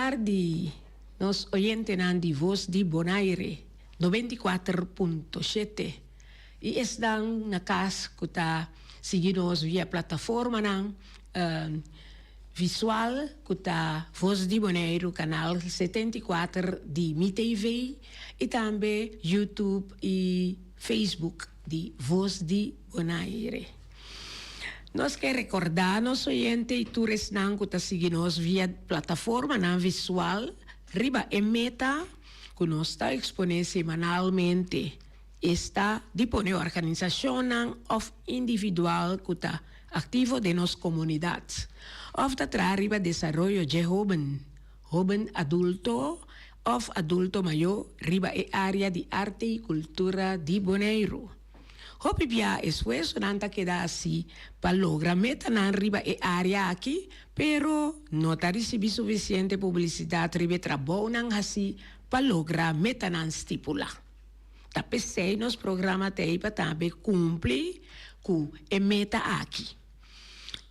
tardi, nos oyentenan di Voz di Bonaire 94.7 i esnan na kas ku ta sigui nos via plataformanan visual ku ta Voz di Boneiru kanal 74 di Mi TV i tambe YouTube i Facebook di Voz di Bonaire. Nos ke rekordá nos oyente i tur esnan ku ta sigui nos via plataformanan visual riba e meta ku nos ta eksponé semanalmente, esta di pone organisashonnan òf individual ku ta aktivo den nos komunidat òf ta traha riba desaroyo dje hóben, hóben adulto òf adulto mayó riba e área di arte i kultura di Boneiru. Hopi bia esfuersonan ta keda hasi pa logra metanan riba e área aki, pero no ta risibí sufisiente publisidat riba e trabounan hasi pa logra metanan stipulá. Ta p'esei nos programa ta ei pa tambe kumpli ku e meta aki.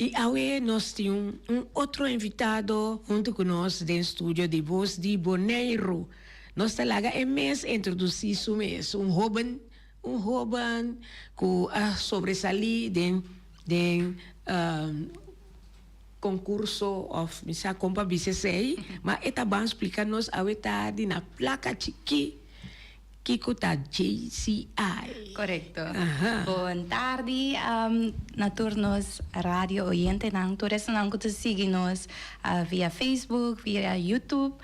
I awe nos tin un otro invitado huntu ku nos den studio di Bos di Boneiru. Nos ta laga e mes introdusí su mes, un hóben Un hóben ku a sobresalí den den konkurso òf mi sa kon pa bisa esei, ma e ta ban splika nos awe tardi na plaka chikí kiko ta JCI. Korekto. Bon tardi na tur nos radio oyentenan, tur esnan ku ta sigui nos via Facebook, via YouTube.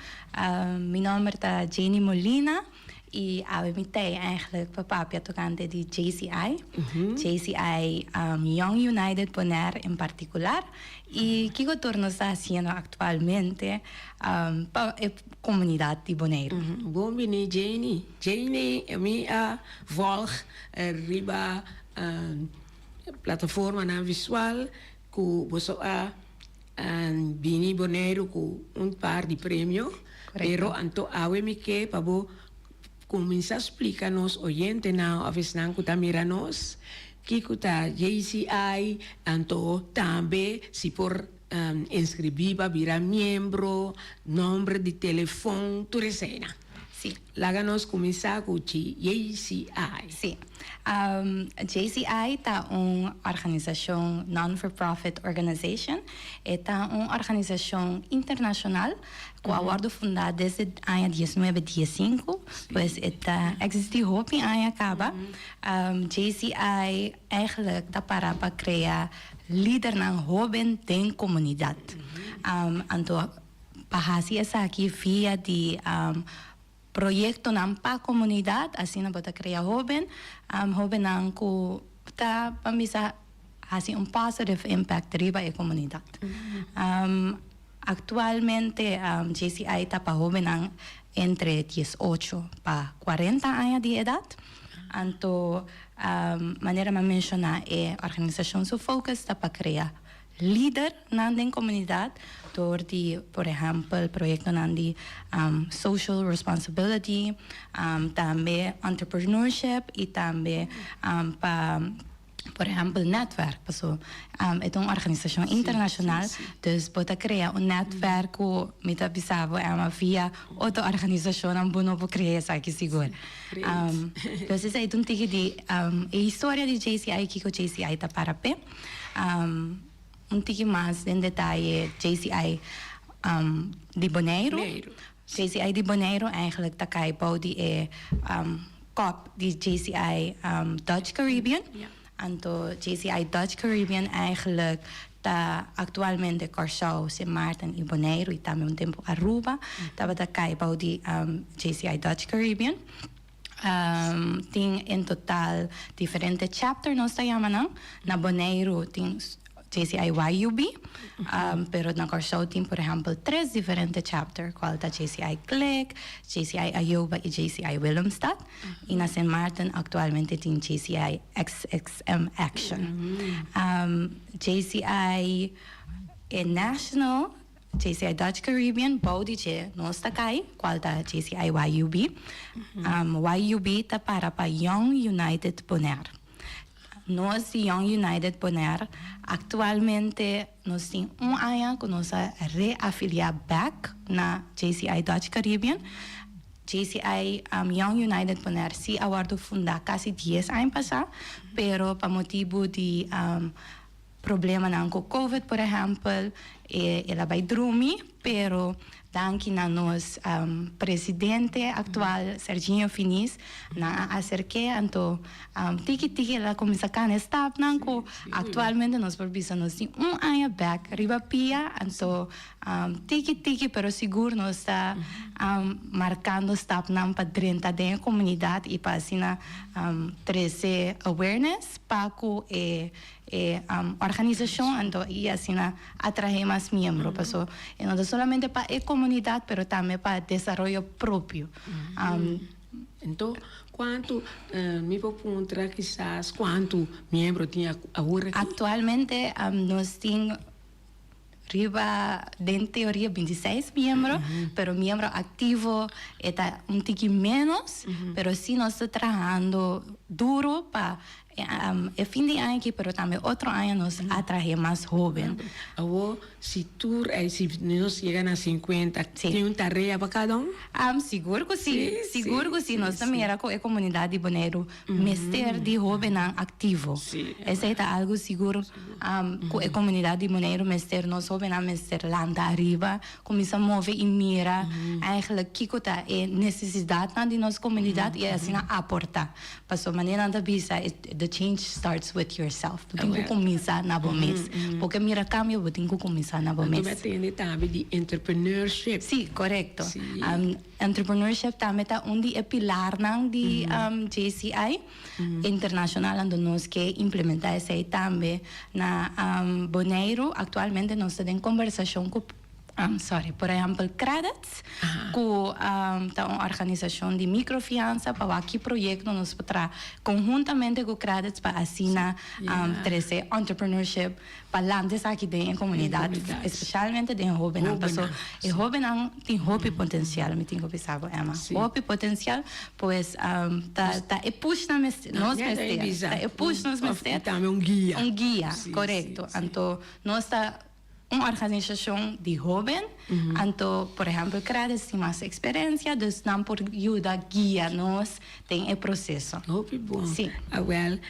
Mi nòmber ta Jenny Molina. I awe mi tei eigenlijk pa papia tokante di JCI, JCI Young United Bonaire en partikular, i kiko tur nos ta hasiendo aktualmente pa e komunidat di Boneiru. Bon bini Janie. Janie, mi a volg riba plataformanan visual ku boso a Bini Boneiru ku un par di premio, pero anto awe mi ke pa bo kuminsá splika nos oyentenan òf esnan ku ta mira nos kiko ta JCI, anto tambe si por inskribí pa bira miembro, nomber di telefon, tur eseinan. Sí. Laga nos kuminsá ku JCI. Sí. JCI ta un organisashon non-for-profit organization. E ta un organisashon internashonal ku a wòrdu fundá desde aña diesnuebe diesinku. Pues e ta eksistí hopi aña kaba. JCI eigentlik ta para pa krea lidernan hóben den komunidat. Anto Pa hasi esaki via di proyektonan pa komunidat, asina bo ta krea hóben, hóbennan ku ta ban bisa hasi un positive impact riba e komunidat. Aktualmente JCI ta pa hóbennan entre diesocho pa kuarenta aña di edat. Anto manera mi a menshoná e organisashon su focus ta pa krea Lidernan den komunidat dor di por ehèmpel proyektonan di social responsibility, tambe entrepreneurship i tambe pa por ehèmpel nètwèrk paso e ta un organisashon internashonal dus bo ta krea un nètwèrk ku mi ta bisa bo Emma via otro organisashonnan bo no por krea esaki sigur. Dus esei ta un tiki di e historia di JCI kiko JCI ta para p'e. Un tiki mas den detaye JCI di Boneiru. JCI di Boneiru eigenlijk ta kai bou di e kop di JCI Dutch Caribbean. Anto JCI Dutch Caribbean eigenlijk ta aktualmente Kòrsou, Sint Maarten i Boneiru i tambe un tempu Aruba tabata kai bou di JCI Dutch Caribbean. Tin en total diferente chapter nos ta yama nan. Na Boneiru tin JCI YUB, pero na Kòrsou tin por ehèmpel tres diferente chapter, kual ta JCI Click, JCI Ayoba i JCI Willemstad. I na Sint Maarten aktualmente tin JCI XXM Action. JCI e national JCI Dutch Caribbean bou di dje nos ta kai, kual ta JCI YUB. YUB ta para pa Young United Bonaire. Nos di Young United Bonaire aktualmente nos tin un aña ku nos a reafiliá bèk na JCI Dutch Caribbean. JCI Young United Bonaire sí a wòrdu fundá kasi dies aña pasá, pero pa motibu di problemanan ku Covid por ehèmpel el a bai drumi, pero Danki na nos presidente actual Serginho Finis, nan a acerk'é anto tiki tiki el a cuminsa cana e stapnan cu actualmente nos por bisa nos tin un aña bek riba pia anto tiki tiki pero sigur nos ta marcando stapnan pa drenta den e comunidad y pa asina trece awareness pa cu e E organisashon anto i asina atraé mas miembro paso e no ta solamente pa e komunidat pero tambe pa desaroyo propio. Anto kuantu mi por puntra kisas kuantu miembro tin awor aki? Aktualmente nos tin riba den teoria 26 miembro pero miembro aktivo e ta un tiki menos pero si nos ta trahando duro pa E fin di aña aki pero tambe otro aña nos atrahe mas hoben. Awor si tur ey si nos yega na 50 tin un tarea pa cada un? Sigur cu si, sigur cu si. Nos ta mira cu e comunidad di Boneiru mester di hobennan activo. Esey ta algo sigur cu e comunidad di Boneiru mester, nos hobennan mester lanta ariba, cuminsa move y mira eigenlijk kico ta e necesidadnan di nos comunidad y asina aporta. Pasobra manera nan ta bisa, the change starts with yourself. Bo tin ku kuminsá na bo mes. Bo ke mira kambio, bo tin ku kuminsá na bo mes. Anto mi a tende tambe di entrepreneurship. Sí, korekto. Entrepreneurship tambe ta un di e pilarnan di JCI internashonal. Anto nos ke implementá esei tambe na Boneiru. Aktualmente nos ta den kombersashon ku. Sorry, por ehempel Credits, ku ta un organisashon di mikrofiansa pa wak ki proyekto nos por traha konhuntamente ku Credits pa asina trese entrepreneurship pa lanta esaki den e komunidat, espesialmente den e hóbennan. Paso e hóbennan tin hopi potensial, mi tin ku bisa bo Emma, hopi potensial, pues ta e push nan mester, nos mester, ta e push nos mester. Un guia. Un guia, korekto. Anto nos ta. Un organisashon di hóben, anto por ehèmpel Credis tin mas eksperensia, dus nan por yuda guia nos den e proseso. Hopi bon. Sí. Awel,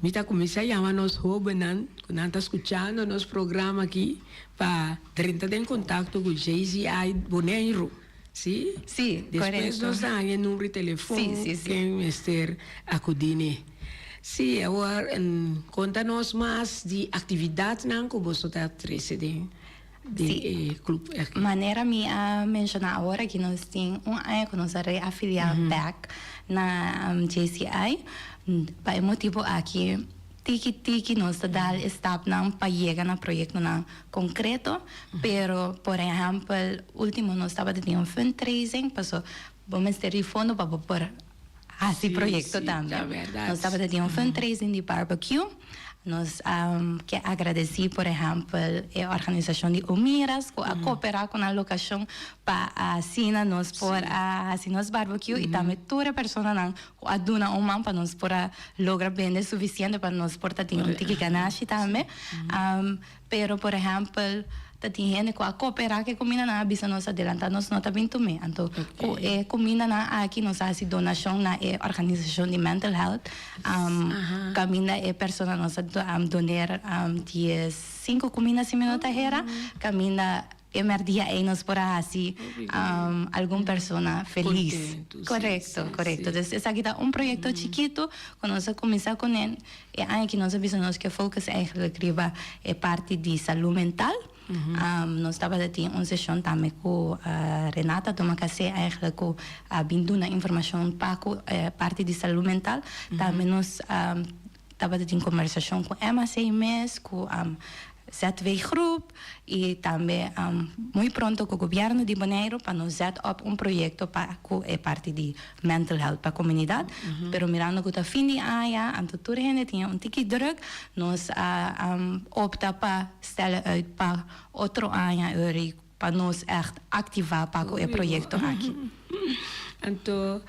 mi ta kuminsá yama nos hóbennan ku nan ta skuchando nos programa aki pa drenta den kontakto ku JCI Boneiru. Sí? Sí, korekto. Despues nos ta haña e number di telefon. Sí, sí, sí. Ken mester akudí n'e. Sí, awor konta nos mas di aktividatnan ku boso ta trese den den e klup aki. Manera mi a menshoná awor aki nos tin un aña ku nos a reafiliá bèk na JCI. Pa e motibu aki tiki tiki nos ta dal e stapnan pa yega na proyektonan konkreto, pero por ehèmpel último nos tabata tin un fundraising paso bo mester di fondo pa bo por hasi proyekto tambe. Nos tabata tin un fundraising di barbecue, nos a ke agradesí por ehèmpel e organisashon di Omiras ku a koperá ku nan lokashon pa asina nos por a hasi nos barbecue i tambe tur e personanan Ku a duna un man pa nos por a logra bende sufisiente pa nos por ta tin un tiki ganashi tambe. Pero por ehèmpel ta tin hende ku a koperá ku e kumindanan a bisa nos adelantá nos no ta bin tum'é. Anto ku e kumindanan aki nos a hasi donashon na e organisashon di mental health kaminda e persona nos a doner 15 kuminda si mi no ta hera kaminda E merdia ei nos por a hasi algun persona felis. Korekto, korekto. Dus esaki ta un proyekto chikitu ku nos a kuminsá kuné. E aña aki nos a bisa nos ke focus eigenlijk riba e parti di salú mental. Nos tabata tin un seshon tambe ku Renata Domacassé eigenlijk ku a bin duna informashon pa ku e parti di salú mental. Tambe nos Tabata tin kombersashon ku MAC mes, ku ZW Groep i tambe muy pronto ku gobièrnu di Boneiru pa nos zet op un proyekto pa ku e parti di mental health pa komunidat. Pero mirando ku ta fin di aña, anto tur hende tin un tiki druk, nos a opta pa stèl uit pa otro aña ori pa nos ègt aktivá pa ku e proyekto aki. Anto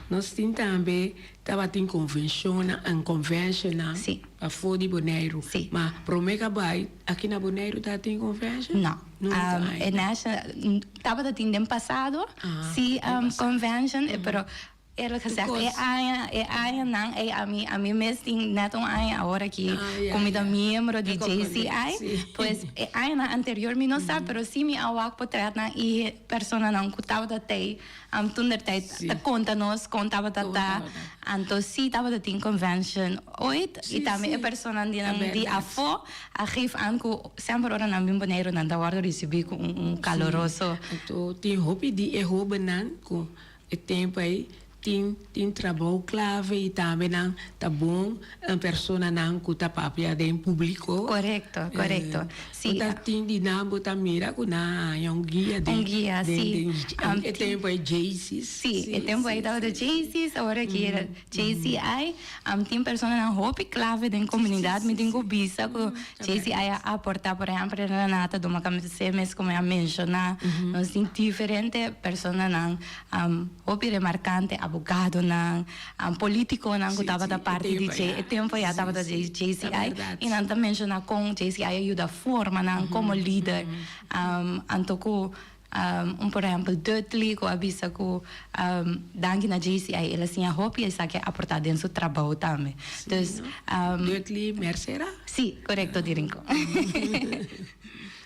nos tin tambe tabatin konvenshonnan, un conventionnan pafó di Boneiru. Ma promé ku a bai aki na Boneiru tabatin convention? No. E national tabata tin den pasado si convention, pero eerlijk gezegd e aña e añanan ei ami ami mes tin net un aña awor aki ku mi ta miembro di JCI, pues e añanan anterior mi no sa pero si mi a wak potretnan i personanan ku tabata tei toentertijd ta konta nos kon tabata ta, anto si tabata tin convention ooit i tambe e personanan di nan di afó a geef aan ku semper ora nan bin Boneiru nan ta wòrdu risibí ku un kaloroso. Anto tin hopi di e hóbennan ku E tempu ei tin tin trabou clave y tambe nan ta bon personanan cu ta papia den publico. Corecto, corecto. Si. Bo ta tin di nan bo ta mira cu nan a haña un guia den. Un guia, si. Den e tempu ei Jaycees. Si, e tempu ei tabata Jaycees, awor aki era JCI. Tin personanan hopi clave den comunidad, mi tin cu bisa cu JCI a aporta, por ehempel Renata Domacampese mes como a menciona, nos tin diferente personanan hopi remarcante, abogadonan, politiconan cu tabata parti di e tempo ya tabata di JCI y nan ta menciona con JCI a yuda forma nan como lider, anto cu Un por ehempel Dudley cu a bisa cu danki na JCI el a siña hopi esaki a aporta den su trabou tambe. Dus, Dudley Mercera? Si, corecto di Rincon.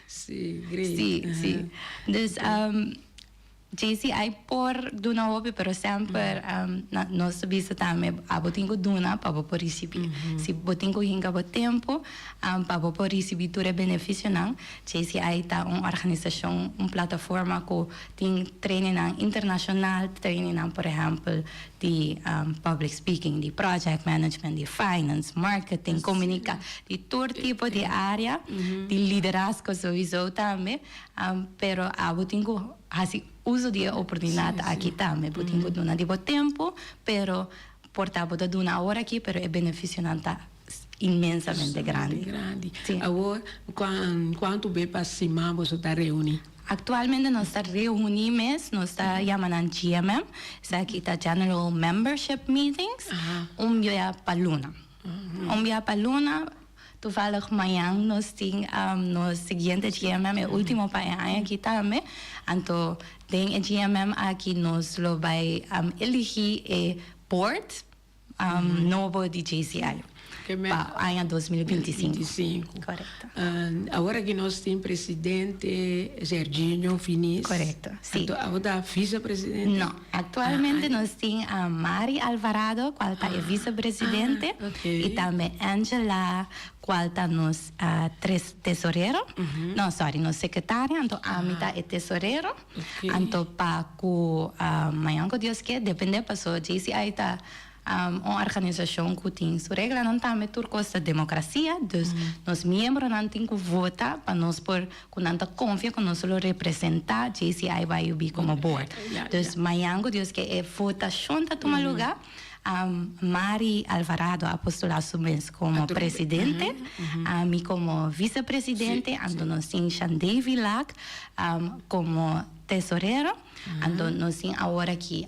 Si, great. Si, si. Dus JCI por duna hopi pero semper nos ta bisa tambe abo tin cu duna pa bo por ricibi. Si bo tin cu hinca bo tempo pa bo por ricibi tur e beneficionan. JCI ta un organisashon, un plataforma ku tin trainingnan internashonal, trainingnan por ehèmpel di public speaking, di project management, di finance, marketing, komunika, di tur tipo di área, di liderazgo souiso tambe, pero abo tin ku hasi uso di e oportunidat aki tambe. Bo tin ku duna di bo tempu, pero por ta bo ta duna awor aki, pero e benefisionan ta inmensamente grandi. Grandi. Sí. Awor, cuantu be pa siman boso ta reuni? Actualmente nos ta reuni mes, nos ta yama nan GMM, esaki ta General Membership Meetings, un bia pa luna. Un bia pa luna, toevallig mañan nos tin nos siguiente GMM, e ultimo pa e aña aki tambe, anto den e GMM aki nos lo bay eligi e board, Nobo di JCI pa aña 2025. Korekto. Awor aki nos tin presidente Serginho Finis. Korekto, si. Anto abo ta vicepresidente? No, aktualmente nos tin Mari Alvarado kual ta e vicepresidente i tambe Angela kual ta nos tesorero, no sorry nos sekretaria, anto ami ta e tesorero. Anto pa ku mañan ku Dios ke depende paso JCI ta un organisashon ku tin su reglanan tambe tur kos ta demokrasia dus nos miembronan tin ku vota pa nos por ku nan ta konfia ku nos lo representa JCI YUB komo board dus mañan ku Dios ke e votashon ta tuma luga Mari Alvarado a postula su mes komo presidente ami komo visepresidente anto nos tin Shandé Vilak Como tesorero, anto nos tin awor aki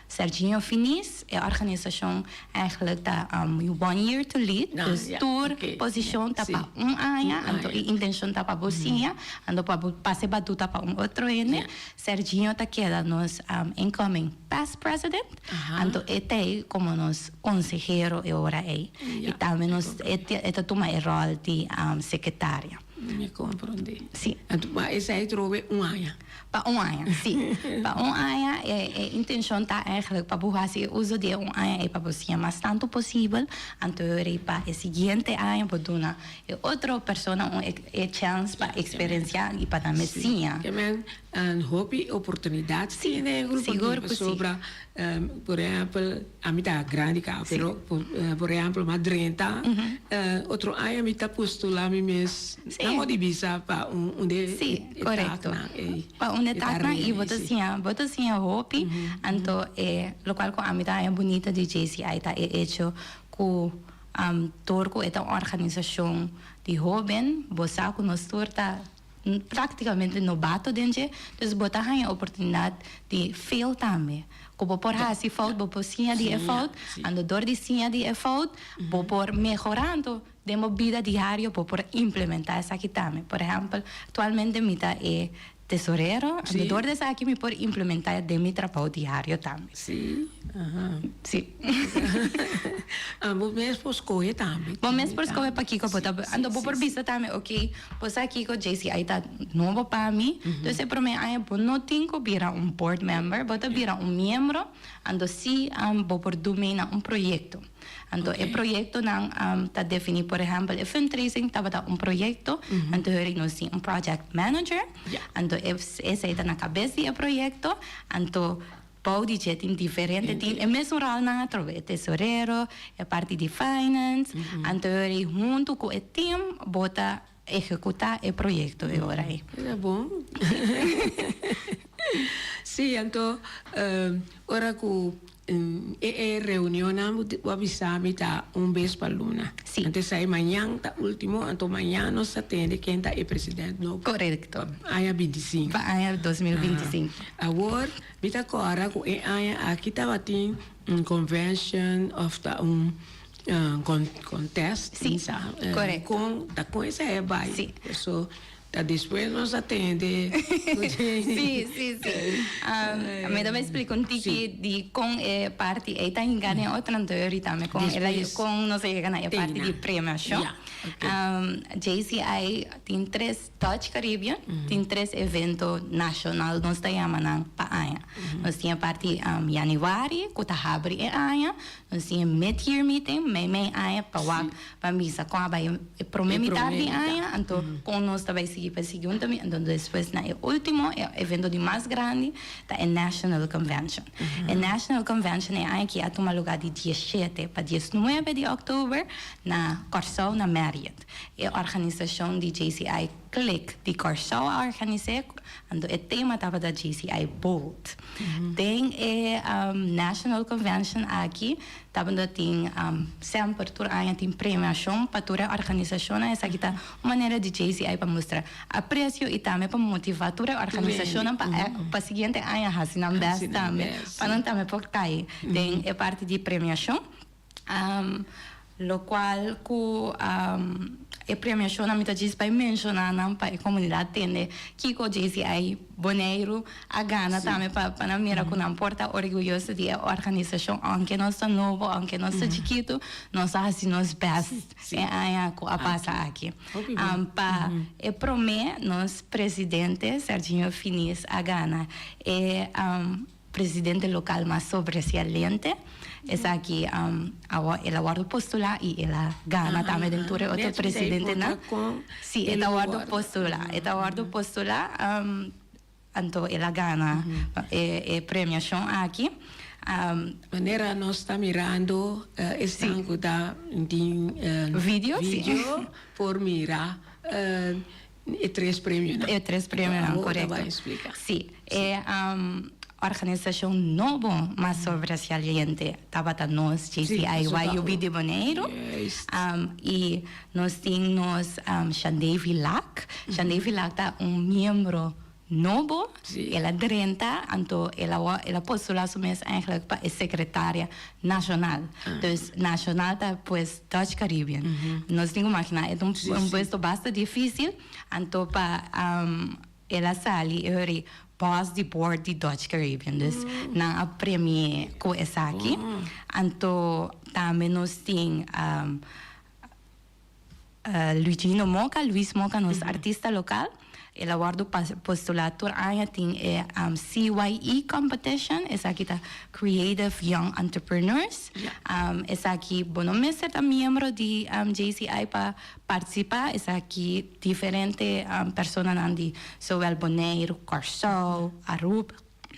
Serginho Finis, e organisacion eigenlijk ta one year to lead, dus tur posicion ta pa un aña, anto e intencion ta pa bo siña, anto pa bo pasa e batuta pa un otro hende. Serginho ta keda nos incoming past president, anto e ta ei como nos consehero e ora ei, y tambe nos e ta tuma e rol di secretaria. Mi comprende. Sí. Anto pa esei trobe un aña. Pa un aña, sí. Pa un aña e e intencion ta eigenlijk pa bo haci e uso di e un aña ei pa bo siña mas tanto posibel, anto e pa e siguiente aña bo duna e otro persona un e chance pa experiencia y pa tambe siña. Sí. Ke men hopi oportunidad tin den e grupo aki pasobra por ehempel Ami ta grandi caba, pero por ehempel m'a drenta otro aña mi ta postula mi mes na modo di bisa pa un de e taaknan ey. Pa un de taaknan y bo ta siña bo ta siña hopi anto e locual cu ami ta haña bunita di JCI ta e hecho cu tur cu e ta un organisacion di hoben bo sa cu nos tur ta. práktikamente nobato den dje, dus bo ta haña oportunidat di fail tambe. Ku bo por hasi fout, bo por siña di e fout, anto dor di siña di e fout, bo por mehorá, anto den bo bida diario bo por implementá esaki tambe. Por ehèmpel, aktualmente mi ta e tesorero, anto dor di esaki mi por implementá den mi trabou diario tambe. Sí, aha. Sí. Ah, bo mes por skohe tambe. Bo mes por skohe pakiko bo ta, anto bo por bisa tambe, ok, bo sa kiko JCI ta nobo pa mi, dus e prome aña bo no tin ku bira un board member, bo ta bira un miembro, anto si bo por du mee na un proyekto. Anto e proyektonan ta definí, por ehèmpel e fundraising tabata un proyekto, anto hori nos tin un project manager, anto esei ta na kabes di e proyekto, anto bou di dje tin diferente tin e mesun ròlnan atrobe, e tesorero, e parti di finance, anto hori huntu ku e team bo ta ehekutá e proyekto e ora ei. Ta bon. Sí, anto ora ku E e reunionnan bo a bisa mi ta un bes pa luna. Sí. Anto esei mañan ta ultimo, anto mañan nos ta tende ken ta e president nobo. Korekto. Pa aña 25. Pa aña 2025. Awor mi ta kòrda ku e aña aki tabatin un convention òf ta un contest. Sí, korekto. Kon ta kon esei a bai? Sí. So Ta despues nos a tende cu Sí, sí, sí. Mi ta bay splica un tiki di con e parti ey ta hinca den otro anto ahorita mi con el a con nos a yega na e parti di premiacion. JCI tin tres Dutch Caribbean, tin tres evento nacional nos ta yama nan pa aña. Nos tin e parti januari cu ta habri e aña, nos tin e mid year meeting mei mei aña pa wak Pa misa kon a bai e prome mitar di aña, anto kon nos ta bai sigui pa e siguiente mi, anto despues na e ultimo, e evento di mas grandi, ta e National Convention. E National Convention e aña aki a tuma luga di diesshete pa diesnuebe di òktober na Kòrsou na Marriott. E organisashon di JCI Click di Kòrsou a organis'é, anto e tema tabata JCI Bold. Den e National Convention aki Tabata tin semper tur aña tin premiashon pa tur e organisashonnan. Esaki ta un manera di JCI pa mustra apresio i tambe pa motivá tur e organisashonnan pa pa siguiente aña hasi nan bèst tambe pa nan tambe por kai den e parti di premiashon. Lokual ku e premiashonnan mi ta djis bai menshoná nan pa e komunidat tende kiko JCI Boneiru a gana tambe pa pa nan mira ku nan por ta orguyoso di e organisashon aunke nos ta nobo aunke nos ta chikitu nos a hasi nos best e aña ku a pasa aki. Pa e prome nos presidente Serginho Finis a gana e presidente lokal mas sobresaliente esaki awor el a wòrdu postulá i el a gana tambe den tur e otro presidentenan. Si e ta wòrdu postulá e ta wòrdu postulá. Anto el a gana e premiashon aki. Manera nos ta mirando esnan ku ta tin video por mira e tres premionan. E tres premionan, korekto. Si, e organisashon nobo mas sobresaliente tabata nos JCI YUB di Boneiru. I nos tin nos Shandé Vilak. Shandé Vilak ta un miembro nobo. El a drenta, anto el a el a postula su mes eigenlijk pa e secretaria nacional. Dus nacional ta pues Dutch Caribbean. Nos tin cu imagina e ta un puesto basta dificil, anto pa el a sali e hori boss di board di Dutch Caribbean. Dus nan a premie cu esaki. Anto tambe nos tin Luigino Moca, Luis Moca, nos artista local. El a wordo postula tur aña tin e CYE competition, esaki ta Creative Young Entrepreneurs. Esaki bo no mester ta miembro di JCI pa participa, esaki diferente personanan di zowel Boneiru, Kòrsou, Aruba,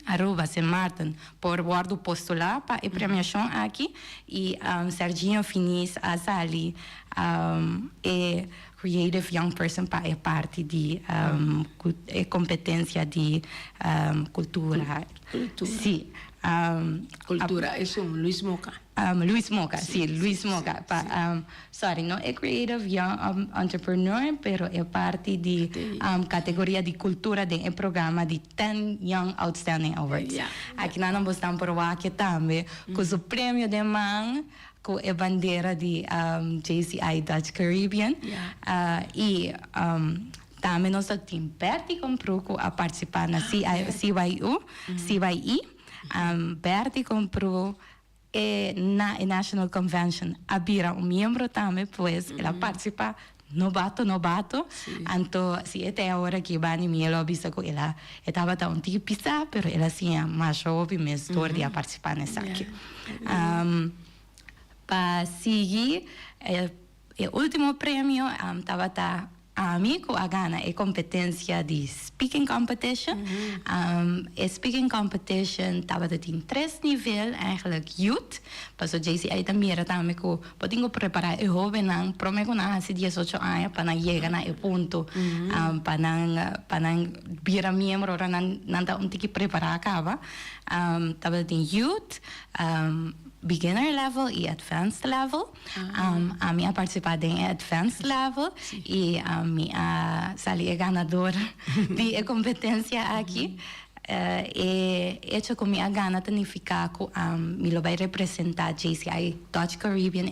Aruba, Sint Maarten por wordo postula pa e premiacion aki y Serginho Finis a sali e Creative Young Person pa e parti di e competencia di cultura. Cultura. Si. Cultura esun Luis Moca. Luis Moca, si, Luis Moca. Pa, sorry, no e Creative Young Entrepreneur, pero e parti di categoria di cultura den e programa di Ten Young Outstanding Awards. Akinan nan bosnan por wak tambe cu su premio den man cu e bandera di JCI Dutch Caribbean. Y tambe nos ta tin Bertie Komproe cu a participa na CYU, CYI. Bertie Komproe e na e National Convention a bira un miembro tambe, pues el a participa nobato nobato. Anto si e te awor aki bani mi e lo a bisa cu el a e tabata un tiki pisa pero el a siña masha hopi mes dor di a participa na esaki. Pa sigui e ultimo premio tabata Ami ku a gana e kompetensia di speaking competition. E speaking competition tabata tin tres nivel, eigenlijk youth, paso JCI ta mira tambe ku bo tin ku prepara e hobennan prome ku nan hasi diesocho aña pa nan yega na e punto pa nan pa nan bira miembro ora nan nan ta un tiki prepara kaba. Tabata tin youth, beginner level i advanced level. Ami a participá den e advanced level y mi a sali e ganador di e competencia aki. E hecho cu mi a gana ta nifica cu mi lo bay representa JCI Dutch Caribbean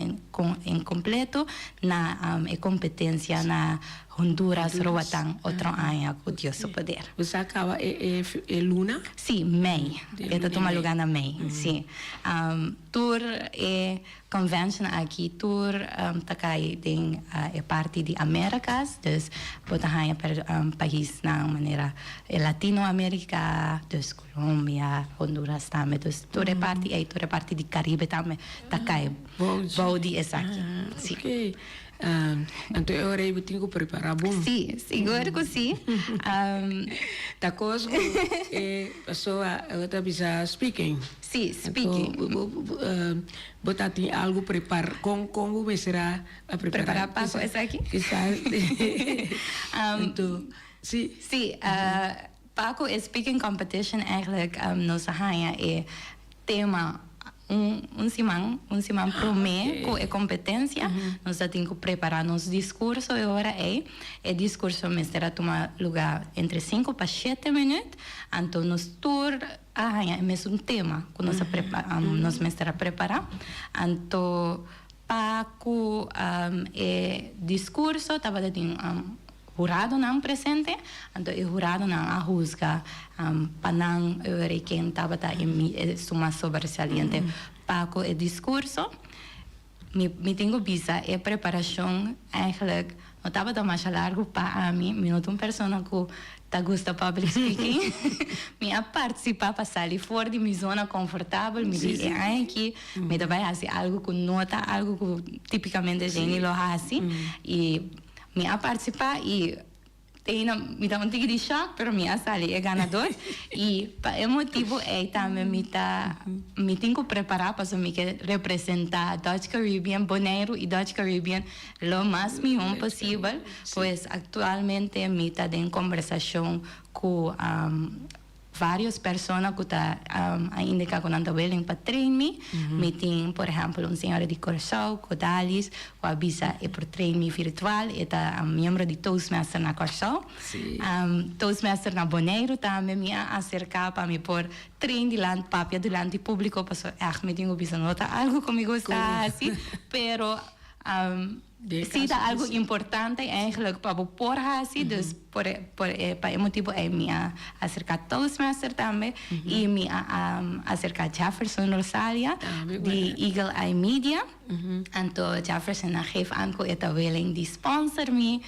en completo na e competencia na Honduras, Roatán otro aña cu Dios su poder. Bo sa caba e luna? Sí, mei. E ta tuma lugar na mei, sí. Tur e convention aki tur ta kai den e parti di Americas, dus bo ta haña per paisnan manera e Latino America, dus Colombia, Honduras tambe, dus tur e parti ei, tur e parti di Caribe tambe ta kai bou di esaki. Si. Oké. Anto e ora ei bo tin ku prepará bon. Sí, sigur ku sí. Ta kos ku e pasobra bo ta bisa speaking. Sí, speaking. Anto bo ta tin algu prepar, kon kon bo mester a prepará? Prepará pa ku esaki? Kisas. Anto, sí. Sí, pa ku e speaking competition eigenlijk nos a haña e tema un un siman, un siman promé ku e kompetensia. Nos ta tin ku prepará nos diskurso e ora ei. E diskurso mester a tuma lugá entre sinku pa shete minüt. Anto nos tur a haña e mesun tema ku nos a nos mester a prepará. Anto pa ku e diskurso tabata tin huradonan presente, anto e huradonan a husga pa nan ora ken tabata e su mas sobresaliente pa ku e diskurso. Mi mi tin ku bisa e preparashon eigenlijk no tabata masha largu pa ami, mi no ta un persona ku ta gusta public speaking. Mi a partisipá pa sali for di mi zona konfortabel, mi di e aña aki mi ta bai hasi algu ku no ta algu ku tipikamente Janie lo hasi i Mi a participá y teina mi ta un tiki di shock pero mi a sali e ganador y pa e motibo ey tambe mi ta mi tin cu prepara pasobra mi ke representa Dutch Caribbean, Boneiru y Dutch Caribbean lo mas mihon posibel pues actualmente mi ta den combersacion cu Varios persona cu ta a indica cu nan ta willing pa train mi. Mi tin por ehempel un señora di Corsou, Codalis, cu a bisa e por train mi virtual. E ta miembro di Toastmaster na Corsou. Toastmaster na Boneiru tambe mi a acerca pa mi por train dilanti, papia dilanti publico pasobra echt mi tin cu bisa no ta algo cu mi gusta haci, pero Sí ta algo importante eigenlijk pa bo por haci, dus por por e pa e motibo ey mi a acerca Toastmaster tambe y mi a acerca Jefferson Rosalia di Eagle Eye Media, anto Jefferson a geef aan cu e ta willing di sponsor mi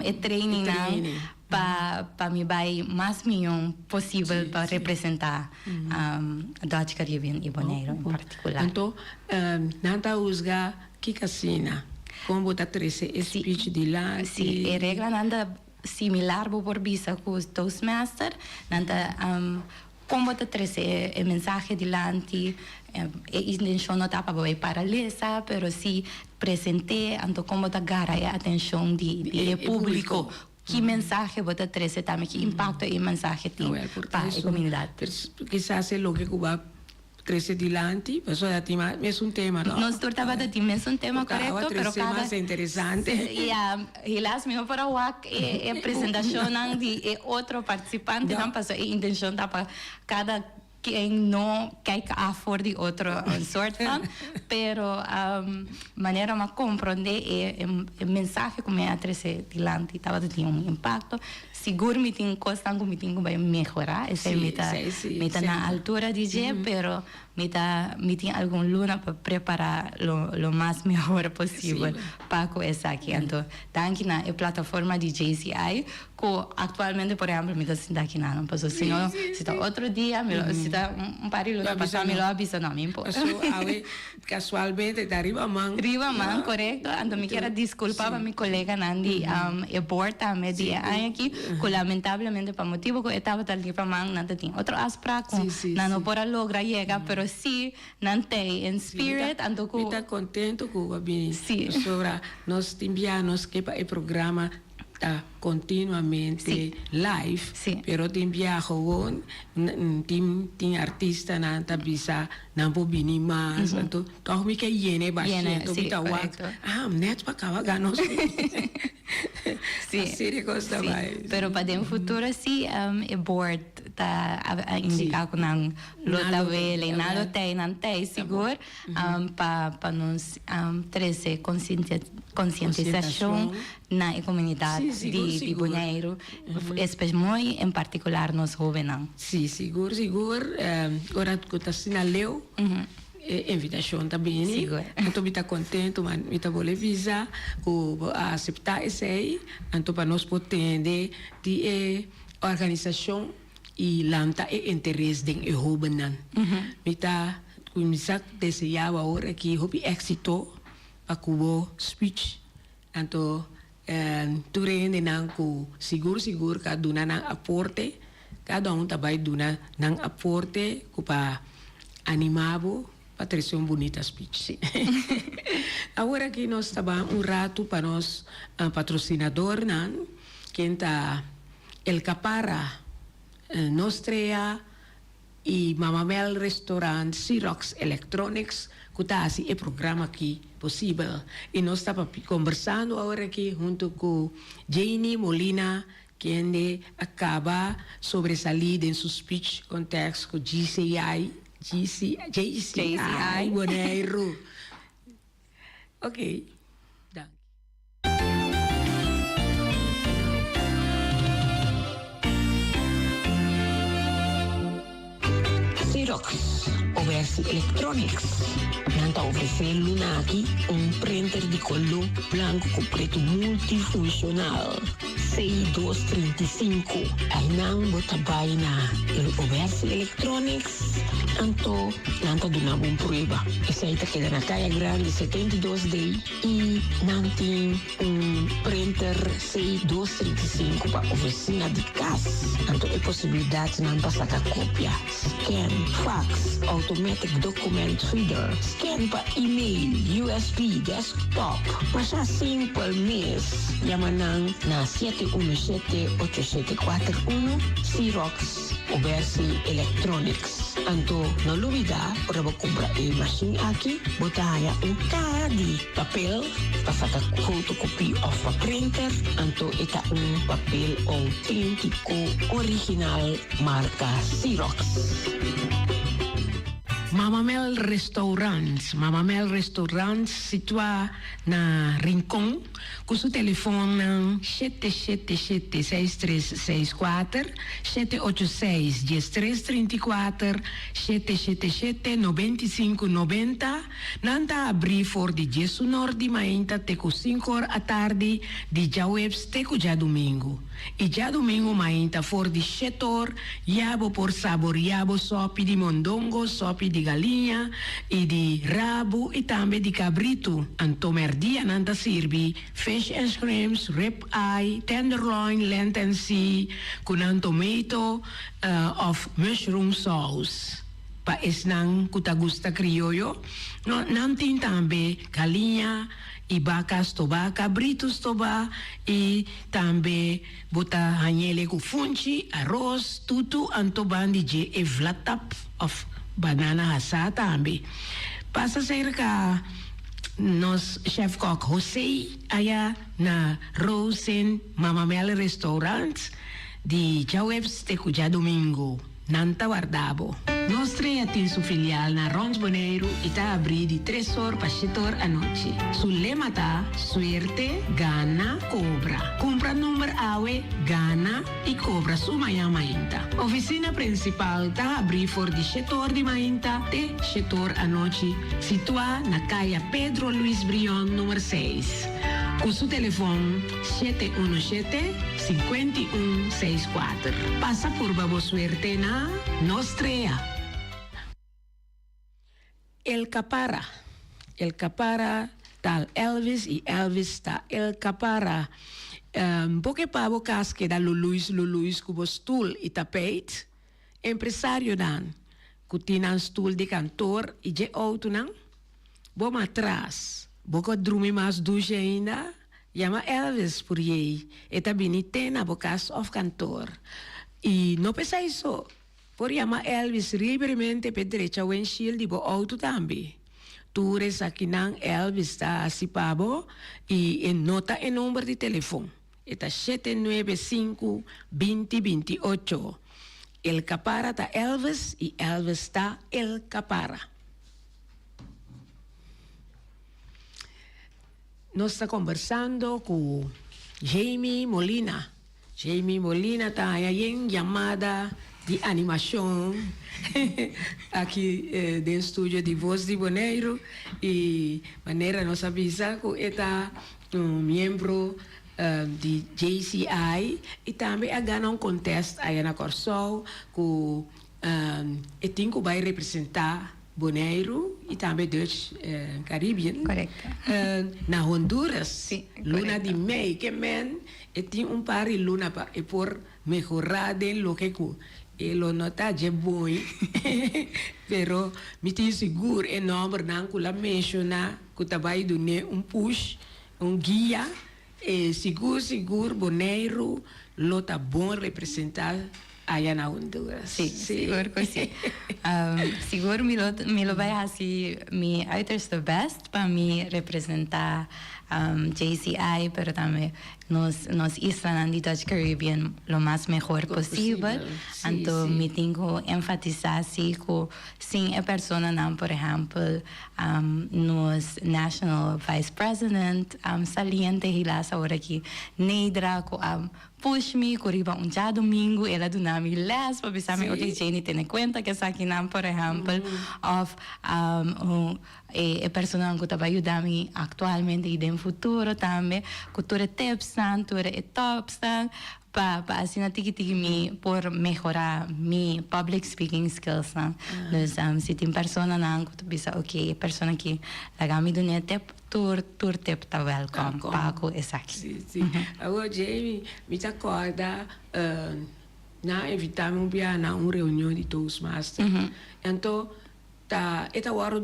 e trainingnan pa pa mi bay mas miyon posibel pa representa Dutch Caribbean y Bonaire en particular. Anto nan ta huzga Kiko asina? Kon bo ta trese e speech dilanti? Sí, e reglanan ta similar bo por bisa ku Toastmaster. Nan ta kon bo ta trese e mensahe dilanti, e intenshon no ta pa bo bai para lesa, pero sí present'é, anto kon bo ta gara e atenshon di e públiko. Ki mensahe bo ta trese tambe, ki impakto e mensahe tin pa e komunidat? Kisas e loke ku bo a. trese dilanti, pasobra ta tin mesun tema no. Nos tur tabata tin mesun tema korekto, pero kada. Mas interesante. Ya, helaas mi no por a wak e presentashonnan di e otro partisipantenan, pasobra e intenshon ta pa kada ken no kijk af for di otro un soort van, pero manera mi a komprondé e mensahe ku mi a trese dilanti tabata tin un impakto. Sigur mi tin kosnan ku mi tin ku bai mehorá, esei mi ta mi ta na altura di dje, pero mi ta mi tin algun luna pa prepará lo lo mas mehor posibel pa ku esaki. Anto danki na e plataforma di JCI ku aktualmente por ehèmpel mi ta sinta aki nan, pasobra si no si ta otro dia mi lo si ta un par di luna pasá mi lo a bisa no mi por. Pasobra awe Casualmente ta riba man. Riba man, corecto. Anto mi kier a disculpa pa mi coleganan di e board tambe di e aña aki, cu lamentablemente pa motibo cu e tabata riba man, nan ta tin otro afspraak cu nan no por a logra yega, pero si nan t'ey in spirit, anto cu. Mi ta contento cu bo a bini, pasobra nos tin bia nos ke pa e programa ta continuamente live, pero tin bia gewoon tin tin artistanan ta bisa nan por bini mas, anto toch mi ke yena e bashento, mi ta wak, ah net pa caba gana nos así de cos ta bay. Pero pa den futuro si e board ta a indica cu nan lo ta wele, nan lo tey, nan tey sigur pa pa nos trece concientisacion na e comunidad di Boneiru, muy en particular nos hobennan. Sí, sigur, sigur. Ora cu ta asina leu, e invitacion ta bini. Anto mi ta contento, ma mi ta bolbe bisa cu bo a acepta esey, anto pa nos por tende di e organisacion y lanta e interes den e hobennan. Mi ta cuminsa desea bo awor aki hopi exito pa cu bo speech. Anto tur e hendenan ku sigur sigur ka duna nan aporte, kada un ta bai duna nan aporte ku pa animá bo pa trese un bunita speech. Awor aki nos ta ban un ratu pa nos patrosinadornan, ken ta El Capara, Nostrea, Y Mama Mel Restaurant, Xerox Electronics cu ta haci e programa aki posibel. Y nos ta combersando awor aki hunto cu Janie Molina kende a caba sobresali den su speech contest cu GCI, GC, JCI Boneiru. Ok, danki. Xerox o Bersi Electronics. Nan ta ofresé luna aki un printer di koló blanku ku pretu multifunshonal C235. Einan bo ta bai na el Obersi Electronics anto nan ta duna bo un prueba. Esei ta keda na Kaya Grandi 72 D. I nan tin un printer C dos 35 pa ofisina di kas. Anto e posibilidatnan pa saka kopia, scan, fax, automatic document feeder, scan pa email, usb, desktop. Masha simpel mes. Yama nan na 717 8741, Xerox Obersi Electronics. Anto no lubida ora bo kumpra e mashin aki bo ta haña un kaha di papel pa saka fotokopi òf pa printer, anto e ta un papel outéntiko original marka Xerox. Mama Mel Restaurant, Mama Mel Restaurant situá na Rincon. Ku su telefonnan 777 6364, 786 1334, 777 9590, nan ta abrí for di diesunor di mainta te ku sinkor atardi di djaweps te ku djadumingu. I djadumingu mainta for di shetor ya bo por saboria bo sopi di mondongo, sopi di galiña i di rabu i tambe di kabritu. Anto mèrdia nan ta sirbi fish and shrimps, rib eye, tenderloin, lent and sea ku nan tomato òf mushroom sauce. Pa esnan ku ta gusta krioyo, nan tin tambe galiña i baka stobá, kabritu stobá i tambe bo ta hañ'ele ku funchi, aros, tutu, anto ban di dje e vlatap òf Banana hasá tambe. Pasa serka nos chef kok José aya na Rosen Mama Mel Restaurant di djaweps te ku djadomingo. Nan ta warda bo. Nos Trea tin su filial na Rond Boneiru i ta abrí di tres or pa shete or anochi. Su lema ta, Suerte, gana, kobra. Kumpra number awe, gana i kobra su mañan mainta. Ofisina prinsipal ta habrí for di shete or di mainta te shete or anochi, situá na Kaya Pedro Luis Brion number seis. Ku su telefon. 717 51 64. Pasa purba bo suerte na Nos Trea. El Capara El Capara tal Elvis y Elvis ta El Capara. Bo ke pa bo kas keda luluis luluis ku bo stul y tapijt? Empresarionan ku tin nan stul di kantor y dje outonan? Bo matras, bo ko drumi mas dushi ainda? Yama Elvis por yei, e ta bini te na bo kas òf kantor. I no p'esei so, por yama Elvis libremente p'e drecha windshield di bo outo tambe. Tur esakinan Elvis ta hasi pa bo i e no ta e number di telefon. E ta 795 20 28. El Capara ta Elvis i Elvis ta El Capara. Nos ta kombersando ku Jamie Molina. Jamie Molina ta haña yen yamada di animashon aki den studio di Voz di Boneiru i manera nos a bisa ku e ta un miembro di JCI i tambe a gana un kontest aya na Kòrsou ku E tin ku bai representá Boneiru i tambe Dutch Caribbean na Honduras luna di mei. Ke men e tin un par di luna pa e por mehorá den loke ku e lo no ta dje bon, pero mi tin sigur e nòmbernan ku la menshoná ku ta bai dun'é un push, un guia, e sigur sigur Boneiru lo ta bon representá. Aya na Honduras. Sí, sigur cu sí. Sigur mi lo, mi lo bay haci mi uiterste best pa mi representa JCI, pero tambe nos, nos islanan di Dutch Caribbean lo mas mehor posibel. Anto mi tin cu enfatisa si cu sin e personanan, por ehempel, nos National Vice President saliente helaas awor aki, Neidra, cu a Push mi ku riba un djadumingu el a duna mi les pa bisa mi oke Jenny tene kuenta ku esakinan por ehèmpel òf e personanan ku ta bai yuda mi aktualmente i den futuro tambe ku tur e tipsnan tur e tòpsnan pa pa asina tiki tiki mi por mehorá mi public speaking skillsnan. Dus si tin personanan ku ta bisa oke e persona aki laga mi dun'é tip. Tur tur tip ta welkom pa ku esaki. Si si. Awor Jamie, mi ta kòrda nan a invitá mi un biaha na un reunion di Toastmaster. Anto ta e ta wòrdu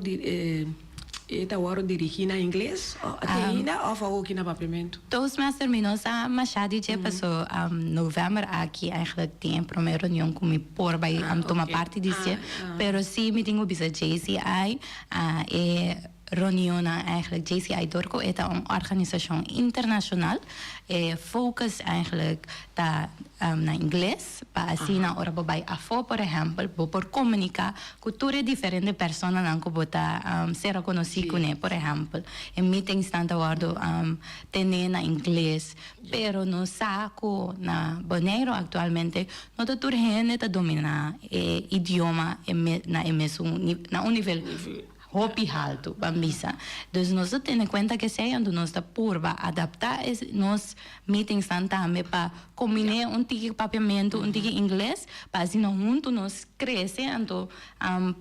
e ta wòrdu dirigí na ingles te ainda òf awoki na papiamentu? Toastmaster mi no sa mashá di dje paso novèmber aki eigenlijk tin e promé reunion ku mi por bai tuma parti di dje. Pero si mi tin ku bisa JCI e Reunionnan eigenlijk JCI dor ku e ta un organisashon internashonal e focus eigenlijk ta na ingles pa asina ora bo bai afó por ehèmpel bo por komuniká ku tur e diferente personanan ku bo ta sera konosí kuné por ehèmpel e meetingsnan ta wòrdu tené na ingles pero nos sa ku na Boneiru aktualmente no ta tur hende ta dominá e idioma na e mesun na un nivel. Hopi haltu, ban bisa. Dus nos ta tene kuenta ku esei, anto nos ta purba adaptá e nos meetingsnan tambe pa kombiné un tiki papiamentu, un tiki ingles, pa asina huntu nos krese, anto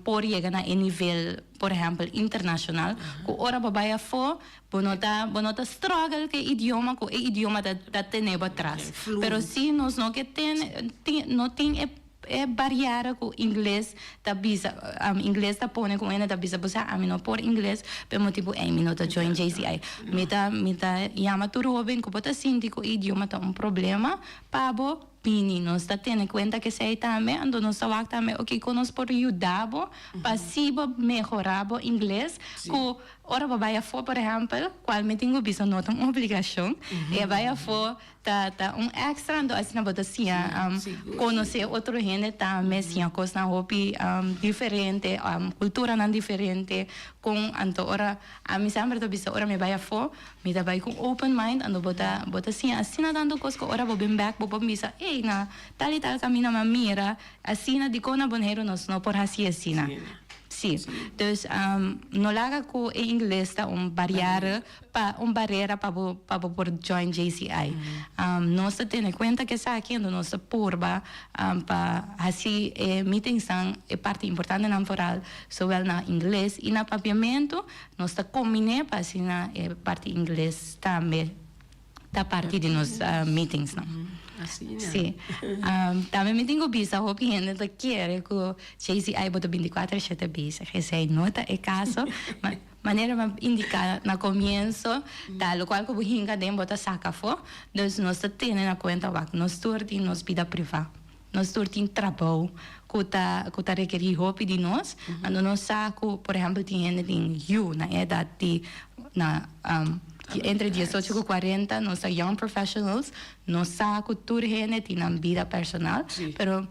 por yega na e nivel, por ehèmpel, internashonal, ku ora bo bai afó, bo no ta bo no ta struggle ku e idioma, ku e idioma ta ta tene bo atras. Pero si nos no ke tene tin no tin e. E bariera ku ingles ta bisa, ingles ta pone ku hende ta bisa bo sa ami no por ingles p'e motibu ei mi no ta join JCI. Mi ta mi ta yama tur hoben ku bo ta sinti ku e idioma ta un problema pa bo. bini, nos ta tene kuenta ku esei tambe, anto nos ta wak tambe, ok, kon nos por yuda bo pa si bo mehorá bo ingles ku ora bo bai afó, por ehèmpel, kual mi tin ku bisa no ta un obligashon, e bai afó Ta ta un extra anto asina bo ta siña conoce otro hende tambe, siña cosnan hopi diferente, culturanan diferente con anto ora ami semper ta bisa ora mi bay afo mi ta bay cu open mind anto bo ta bo ta siña asina tanto cos cu ora bo bin bek bo por bisa ey na tal y tal caminda mi a mira asina dicon na Boneiru nos no por haci asina. Si, dus no laga cu e ingles ta un barriere pa un barera pa bo pa bo por join JCI. Nos ta tene cuenta cu esaki anto nos ta purba pa haci e meetingsnan e parti importantenan vooral zowel na ingles y na papiamento nos ta combine pa asina e parti ingles tambe ta parti di nos meetingsnan. Si. Tambe mi tin cu bisa hopi hende ta kere cu JCI bo ta binticuater shete bezig. Esey no ta e caso. Manera mi a indica na comienso, ta locual cu bo hinca den bo ta saca afo. Dus nos ta tene na cuenta wak nos tur tin nos bida priva. Nos tur tin trabou cu ta cu ta rekeri hopi di nos. Anto nos sa cu por ehempel tin hende tin yu na e edad di na entre diesocho cu cuarenta nos ta young professionals. Nos sa cu tur hende tin nan bida personal, pero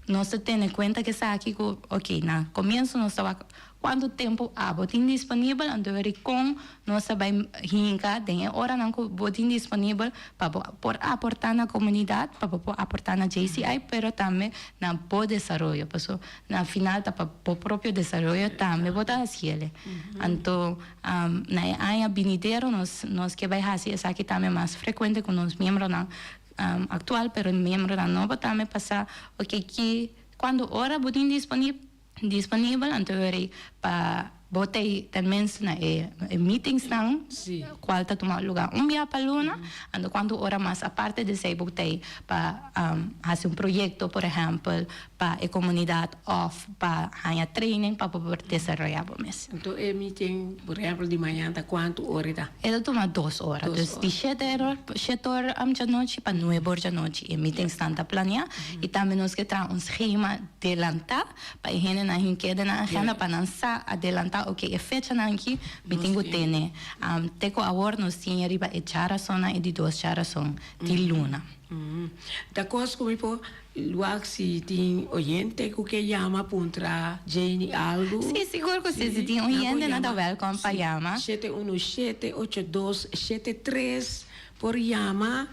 Nos ta tene cuenta cu esaki cu, ok, na comienso nos ta wak cuanto tempo abo tin disponibel, anto weri con nos ta bay hinca den e oranan cu bo tin disponibel pa bo por aporta na comunidad, pa bo por aporta na JCI, pero tambe na bo desaroyo, paso na final ta pa bo propio desaroyo tambe bo ta haciele. Anto na e aña binidero nos nos ke bay haci esaki tambe mas frecuente cu nos miembronan actual pero miembronan nobo tambe pa sa oke ki cuando ora bo tin disponibel anto weri pa bo ta tenminste na e meetingsnan cual ta tuma lugar un bia pa luna anto cuanto ora mas aparte di esey bo ta pa haci un proyecto por ehempel pa e comunidad of pa haña training pa bo por desaroya bo mes. Anto e meeting por ehempel di mañana ta cuanto ora e ta? E ta tuma dos ora, dus di shete or shete or djanochi pa nuebe or djanochi e meetingsnan ta planea y tambe nos ke traha un schema delanta pa e hendenan hink'é den nan agenda pa nan sa adelanta ok e fechanan aki mi tin ku tene te ku awor nos tin riba e djarasonnan e di dos djarason di luna. Ta kos ku mi por wak si tin oyente ku ke yama puntra Janie algu. Si, sigur ku si. Si tin oyente nan ta wèlkòm pa yama. 717 8273 por yama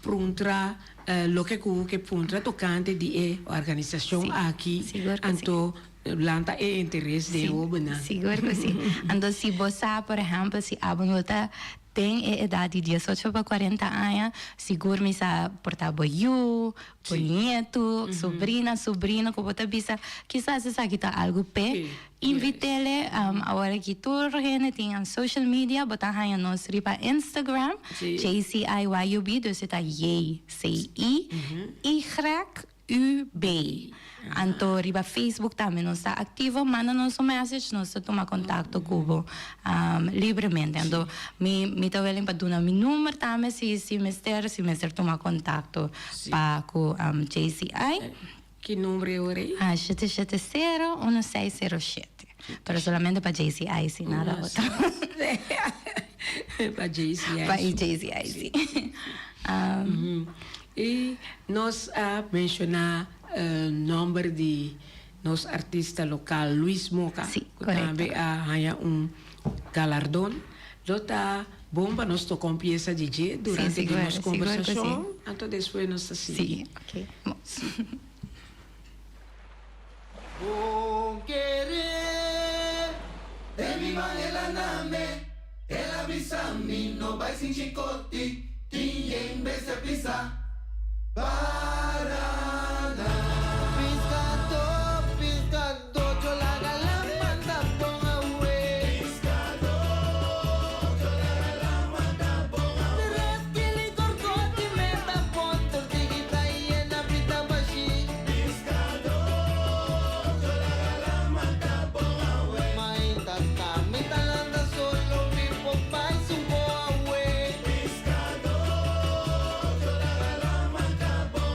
puntra loke ku ke puntra tokante di e organisashon aki. Sigur ku si. Anto lanta e interes den hobennan. Sigur ku si. Anto si bo sa por ehèmpel si abo no ta Den e edat di diesocho pa kuarenta aña, sigur mi sa por ta bo yu, bo nietu, subrina, subrino ku bo ta bisa kisas esaki ta algu p'e. Invit'ele. Awor aki tur hende tin nan social media, bo ta haña nos riba Instagram, JCIYUB, dus e ta JCI Y. UB. Anto riba Facebook tambe nos ta activo, manda nos un message, nos ta tuma contacto cu bo libremente. Anto mi mi ta willing pa duna mi number tambe si si mester, si mester tuma contacto pa cu JCI. Ki number e ora ei? 770 1607. Pero solamente pa JCI si, nada otro. Pa JCI. Pa JCI si. I nos a menshoná nòmber di nos artista lokal Luis Moca, ku tambe a haña un galardon. Lo ta bon pa nos toka un piesa di dje durante di nos kombersashon, anto despues nos ta sigui. Bon kere den mi man el a name, el a bisa mi no bai sin chikoti, tin yen bestia pisa para nan. Piskadó, piskadó, yo laga la manda bon awe. Piskadó, yo laga la manda bon awe. Tres kili korkoti meta pon tortigita i e napita bashi. Piskadó, yo laga la mata bon awe. Mainta ta mi ta landa solo mi por bai su bo awe. Piskadó, yo laga la mata bon.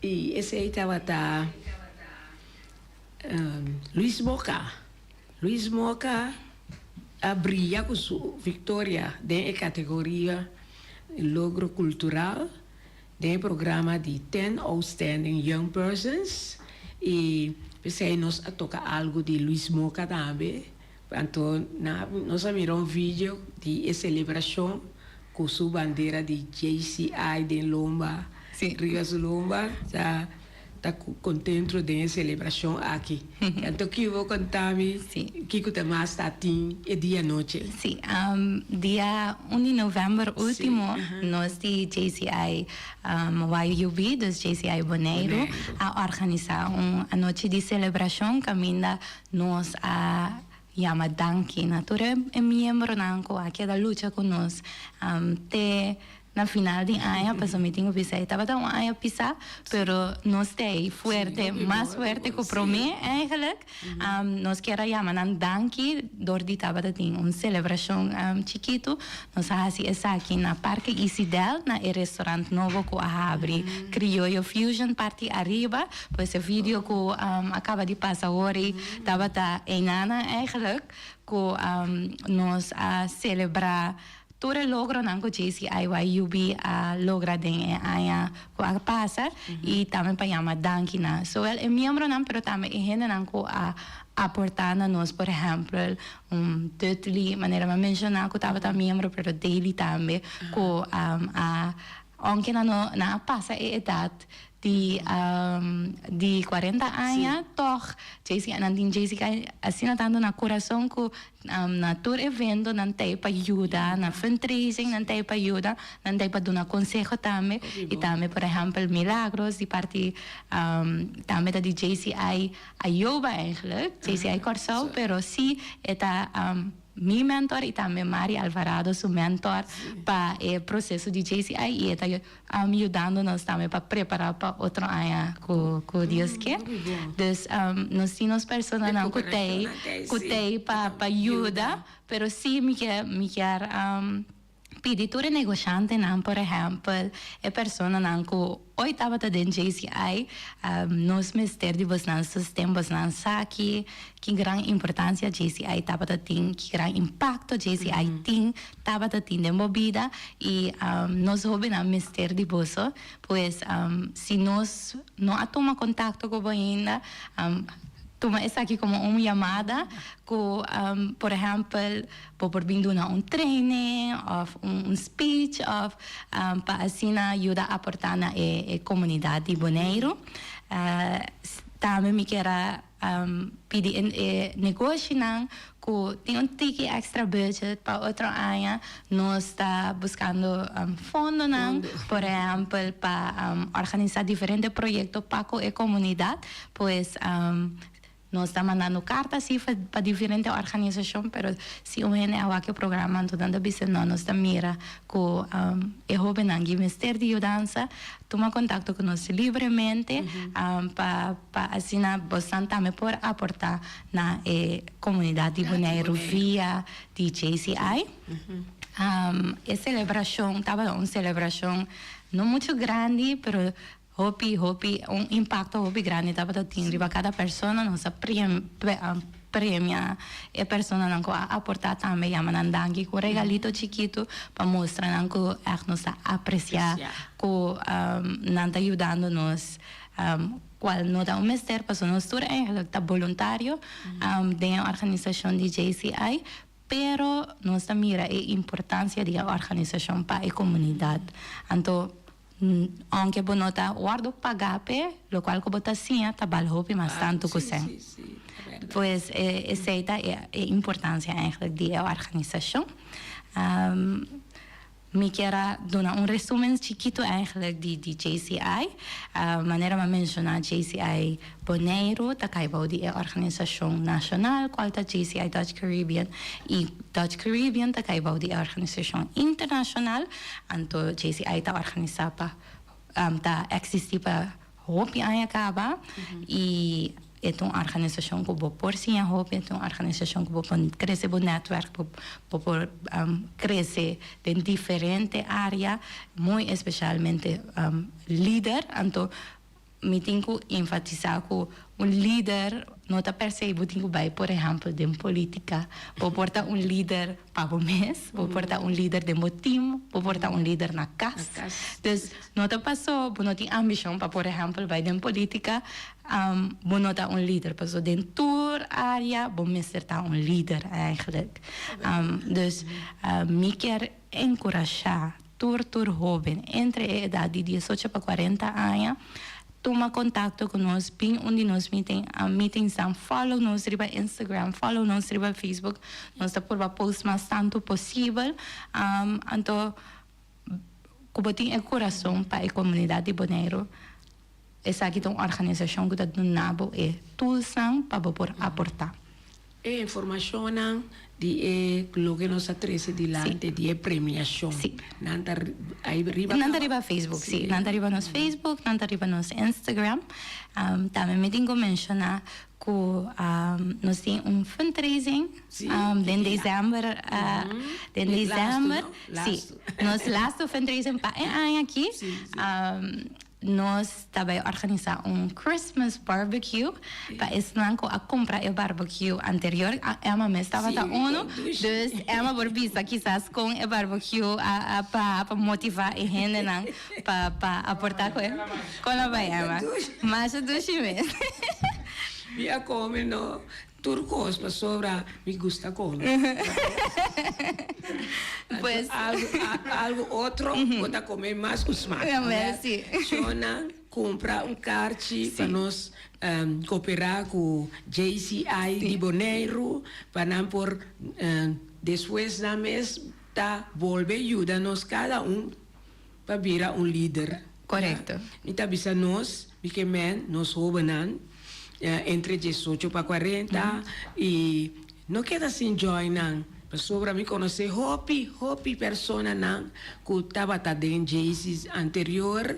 I esei tabata Luis Moca. Luis Moca a bria ku su viktoria den e kategoria Logro Kultural den e programa di Ten Outstanding Young Persons i p'esei nos a toka algu di Luis Moca tambe. Anto nos a mira un video di e selebrashon ku su bandera di JCI den lomba, riba su lomba, ta ta kontento den e selebrashon aki. Anto ki bo konta mi kiko ta mas ta tin e dia anochi? Sí, dia un di novèmber último nos di JCI YUB, dus JCI Boneiru, a organisá un anochi di selebrashon kaminda Nos a yama danki na tur e miembronan ku a keda lucha ku nos te na final di aña, pasobra mi tin ku bisa e tabata un aña pisá, pero nos ta ei fuerte, mas fuerte ku promé eigenlijk. Nos kier a yama nan danki dor di tabata tin un selebrashon chikitu. Nos a hasi esaki na Parke Isidel, na e restaurant nobo ku a habri, Criollo Fusion parti ariba. Pues e video ku a kaba di pasa awor ei tabata einana eigenlijk ku nos a selebrá tur e logronan ku JCIYUB a logra den e aña ku a pasa i tambe pa yama danki na zowel e miembronan pero tambe e hendenan ku a aportá na nos por ehèmpel un Dudley manera mi a menshoná ku tabata miembro pero Daly tambe ku a ounke nan no nan a pasa e edat di di cuarenta aña tog Jessica nan tin Jessica asina tanto na corazon cu na tur evento nan ta ey pa yuda na fundraising nan ta ey pa yuda nan ta ey pa duna conseho tambe y tambe por ehempel Milagros di parti tambe ta di JCI Ayoba eigenlijk JCI Corsou pero si e ta Mi mentor y tambe Mari Alvarado su mentor pa e proceso di JCI y e ta yudando nos tambe pa prepara pa otro aña cu cu Dios ke. Dus nos tin nos personanan cu t'ey cu t'ey pa pa yuda pero si mi ke mi kier. pidi tur e negoshantenan, por ehèmpel, e personanan ku oy tabata den JCI, nos mester di bosnan sosten, bosnan sa ki ki gran importansia JCI tabata tin, ki gran impakto JCI tin, tabata tin den bo bida i nos hóbennan mester di boso. Pues, si nos no a tuma kontakto ku bo ainda, tuma esaki komo un yamada ku, por ehèmpel, bo por bin duna un training òf un speech òf pa asina yuda aportá na e komunidat di Boneiru. Tambe mi kier a pidi e negoshinan ku tin un tiki extra budget pa otro aña. Nos ta buskando fondonan, por ehèmpel pa organisá diferente proyekto pa ku e komunidat. Pues Nos ta mandando karta si pa diferente organisashon, pero si un hende a wak e programa anto nan ta bisa no, nos ta mira ku e hóbennan gi mester di yudansa, tuma kontakto ku nos libremente pa pa asina bosnan tambe por aportá na e komunidat di Boneiru via di JCI. E selebrashon tabata un selebrashon no muchu grandi, pero Hopi, hopi, un impacto hopi grandi tabata tin riba cada persona. Nos a premia e personanan cu a aporta tambe, yama nan danki cu un regalito chikito pa mustra nan cu echt nos ta aprecia cu nan ta yudando nos, cual no ta un mester pasobra nos tur eigenlijk ta boluntario den e organisacion di JCI. Pero nos ta mira e importancia di e organisacion pa e comunidad. Anto, aunke bo no ta wordo paga p'e, locual cu bo ta siña ta bal hopi mas tanto cu sen. Pues esey ta e importancia eigenlijk di e organisacion. Mi kier a duna un resumen chikitu eigenlijk di di JCI. Manera mi a menshoná JCI Boneiru ta kai bou di e organisashon nashonal kual ta JCI Dutch Caribbean i Dutch Caribbean ta kai bou di e organisashon internashonal. Anto JCI ta organisá pa ta eksistí pa Hopi aña kaba i e ta un organisashon ku bo por siña hopi, e ta un organisashon ku bo por krese bo nètwèrk, bo bo por krese den diferente área, muy espeshalmente lider. Anto mi tin ku enfatisá ku un lider no ta per se bo tin ku bai por ehèmpel den polítika, bo por ta un lider pa bo mes, bo por ta un lider den bo team, bo por ta un lider na kas. Dus no ta paso bo no tin ambishon pa por ehèmpel bai den polítika, bo no ta un lider paso den tur área bo mester ta un lider eigenlijk. Dus mi kier enkurashá tur tur hóben entre e edat di diesocho pa kuarenta aña tuma kontakto ku nos, bin un di nos meeting, meetingsnan, follow nos riba Instagram, follow nos riba Facebook, nos ta purba post mas tantu posibel, anto ku bo tin e kurason pa e komunidat di Boneiru, esaki ta un organisashon ku ta duna bo e toolsnan pa bo por aportá. E informashonnan di e loke nos a trese dilante di e premiashon. Sí. Nan ta ai riba. Nan ta riba Facebook, sí. Nan ta riba nos Facebook, nan ta riba nos Instagram. Tambe mi tin ku menshoná ku nos tin un fundraising den december, den december, sí, nos lastu fundraising pa e aña aki. Nos ta bai organisá un Christmas barbecue pa esnan ku a kumpra e barbecue anterior. Emma mes tabata unu. Dus Emma por bisa kisas kon e barbecue a pa pa motivá e hendenan pa pa aportá ku e. Kon a bai Emma? Masha dushi mes. Mi a kome no. Tur kos pasobra mi gusta kome. Pues. Algo, algo otro bo ta kome mas ku smak. Shona kumpra un karchi pa nos koperá ku JCI di Boneiru pa nan por despues nan mes ta bolbe yuda nos kada un pa bira un lider. Korekto. Mi ta bisa nos, mi ke men, nos hóbennan, entre diesocho pa kuarenta, i no keda sin join nan, pasobra mi konosé hopi, hopi personanan ku tabata den Jaycees anterior,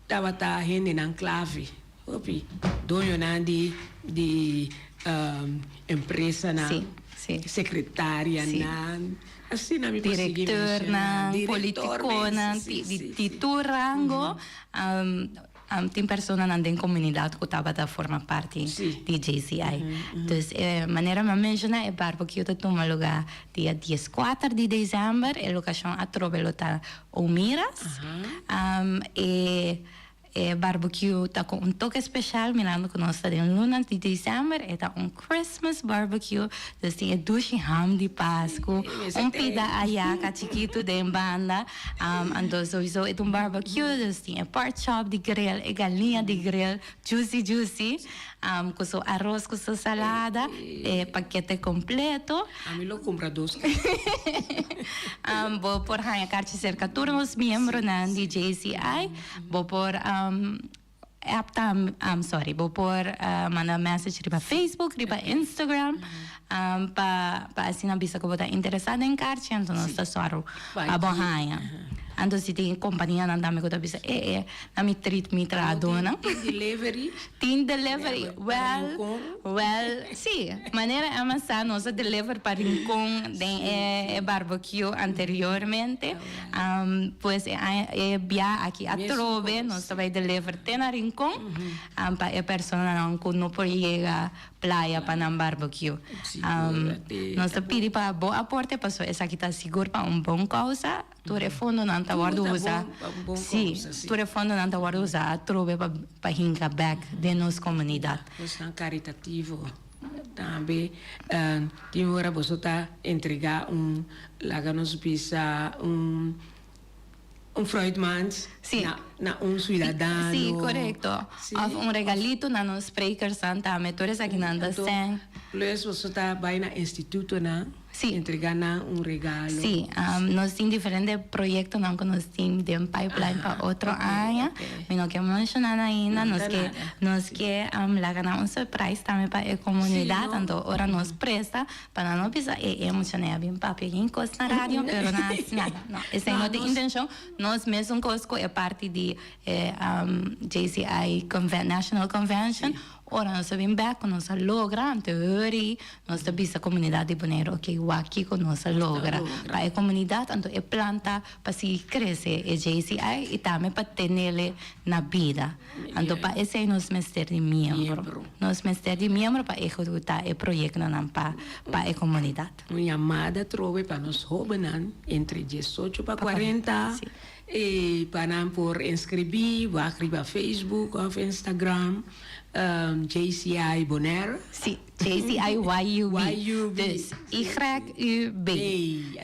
tabata hendenan klave, hopi doñonan di di empresanan, sekretarianan. Asina mi por sigui menciona. Directornan, Director politiconan, mes, di si, di si, di si. tur rango. Tin personanan den comunidad cu tabata forma parti di JCI. Dus e manera mi a menciona e barbecue ta tuma lugar dia dieskuater di december. E locacion atrobe lo ta Omiras. E E barbecue ta cu un toke special mirando cu nos ta den luna di december e ta un Christmas barbecue dus tin e dushi ham di Pascu, un pida ayaca chikitu den banda anto sowiso e ta un barbecue dus tin e pork chop di grill e galiña di grill juicy juicy cu su aros cu su salada e pakete completo. Ami lo cumpra dos. Bo por haña karchi serka tur nos miembronan di JCI. Bo por app tambe, sorry, bo por manda message riba Facebook, riba Instagram pa pa asina bisa ku bo ta interesá den karchi, anto nos ta sòru pa bo haña. Anto si tin kompanianan tambe ku ta bisa e e na mi treat mi trahadónan. Tin delivery? Tin delivery, well, well, sí, manera Emma sa nos a deliver pa Rincon den e barbecue anteriormente, pues e aña e bia aki atrobe nos ta bay deliver te na Rincon pa e personanan cu no por yega playa pa nan barbecue. Nos ta pidi pa bo aporte pasobra esaki ta sigur pa un bon causa. Tur e fondonan ta wòrdu usa, sí, tur e fondonan ta wòrdu usa atrobe pa pa hinka bèk den nos komunidat. Kosnan karitativo tambe. Tin ora boso ta entregá un, laga nos bisa un un fruitmand na na un suidadano. Sí, korekto. Òf un regalito na nos sprekersnan tambe. Tur esakinan ta sèn. Plus boso ta bai na institutonan. Sí. Entrega nan un regalo. Sí, nos tin diferente proyectonan cu nos tin den pipeline pa otro aña. Mi no ke menciona nan ainda, nos ke nos ke laga nan un surprise tambe pa e comunidad, anto ora nos presta pa nan no bisa e e muchanan a bin papia yin cos na radio pero nan a haci nada. No, esey no ta e intencion, nos mesun cos cu e parti di e JCI National Convention. Ora nos a bin bek ku nos a logra, anto hori nos ta bisa komunidat di Boneiru, oke, wak kiko nos a logra pa e komunidat, anto e plan ta pa sigui krese e JCI i tambe pa tenele na bida. Anto pa esei nos mester di miembro. Nos mester di miembro pa ehekutá e proyektonan pa pa e komunidat. Un yamada trobe pa nos hóbennan entre diesocho pa kuarenta E pa nan por inscribí, wak riba Facebook of Instagram, JCI Bonaire. Sí, JCI YUB. YUB. Dus, Y-U-B.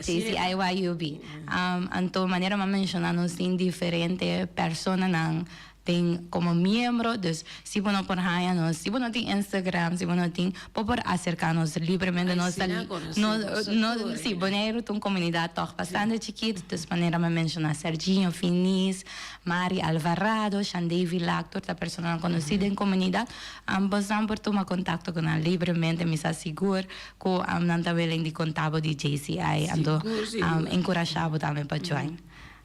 JCI YUB. Anto, manera mi a menciona, nos tin diferente personanan den como miembro, dus si bo no por haña nos, si bo no tin Instagram, si bo no tin, bo por acerca nos libremente, nos ta, nos, nos, si, Boneiru ta un comunidad toch bastante chikito, dus manera mi a menciona Serginho Finis, Mari Alvarado, Shandey Vilak, tur ta personanan conoci den comunidad, bosnan por tuma contacto cu nan libremente, mi sa sigur cu nan ta willing di conta bo di JCI, anto encurasha bo tambe pa join.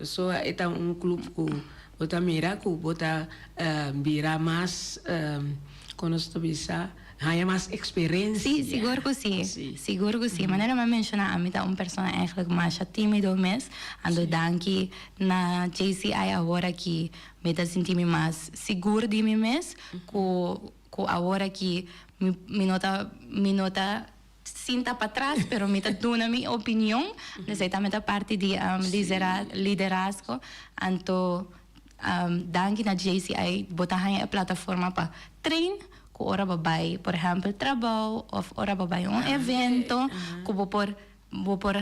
So e ta un club cu Bo ta mira ku bo ta bira mas, kon nos ta bisa, haña mas eksperensia. Sí, sigur ku sí. Sigur ku sí. Manera mi a menshoná, ami ta un persona eigentlik masha tímido mes. Anto danki na JCI awor aki mi ta sinti mi mas sigur di mi mes ku ku awor aki mi mi no ta mi no ta Sinta patras pero mi ta duna mi opinion, esei tambe ta parti di liderazgo, anto danki na JCI bo ta haña e plataforma pa train ku ora bo bai por ehèmpel trabou òf ora bo bai un evento ku bo por bo por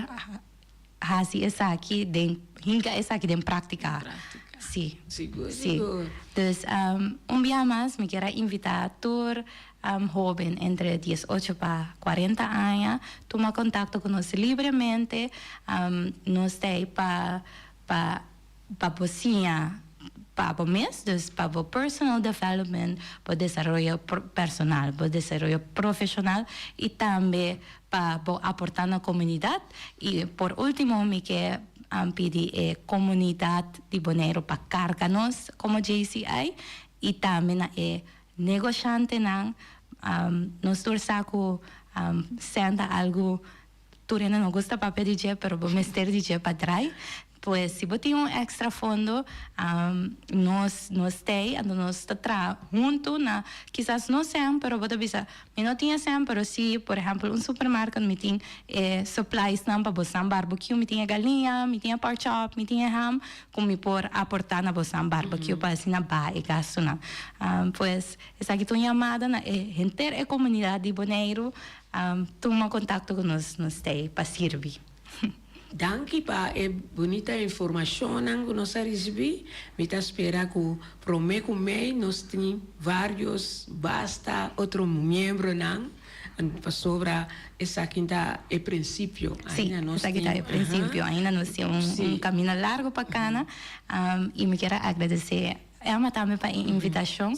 hasi esaki den hinka esaki den práktika. Sí. Sigur, Sí. sigur. Dus un bia mas mi kier a invitá tur hóben entre diesocho pa kuarenta aña tuma kontakto ku nos libremente. Nos ta ei pa pa pa bo siña pa bo mes, dus pa bo personal development, bo desaroyo personal, bo desaroyo profeshonal i tambe pa bo aportá na komunidat. I por último mi ke pidi e komunidat di Boneiru pa karga nos komo JCI i tambe na e negoshantenan. Nos tur sa ku sèn ta algu. Tur hende no gusta papia di dje, pero bo mester di dje pa drai. Pues si bo tin un extra fondo, nos nos t'ei, anto nos ta traha huntu na kisas no sèn, pero bo ta bisa mi no tin e sèn, pero si por ehèmpel un supermarket mi tin e suppliesnan pa bosan barbecue, mi tin e galiña, mi tin e pork chop, mi tin e ham, ku mi por aportá na bosan barbecue pa asina baha e gastunan. Pues esaki ta un yamada na e henter e komunidat di Boneiru Tuma kontakto ku nos, nos ta ei pa sirbi. Danki pa e bunita informashonnan ku nos a risibí. Mi ta spera ku promé ku mei nos tin vários basta otro miembronan pasobra esaki ta e prinsipio. Sí, esaki ta e prinsipio. Ainda nos tin un kamino largu pa kana i mi kier a agradesé Emma tambe pa e invitacion.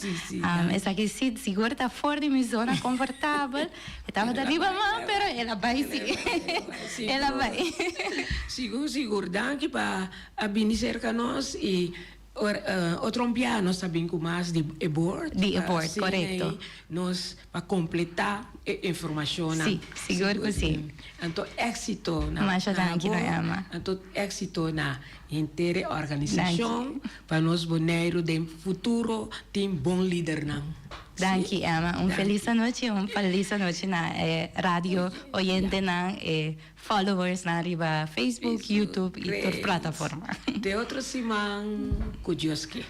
Esaki si sigur ta for di mi zona comfortabel. E tabata riba man pero el a bay si. El a bay. Sigur sigur. Danki pa a bini cerca nos y otro bia nos ta bin cu mas di e board. Di e board, corecto. Nos pa completa e informacionnan. Si, sigur cu si. Anto exito na Masha danki na Emma. Anto exito na henter e organisashon pa nos Boneiru den futuro tin bon lidernan. Danki Emma. Un felis anochi, un felis anochi na e radio oyentenan, e followersnan riba Facebook, YouTube y tur plataforma. Te otro siman cu Dios ke.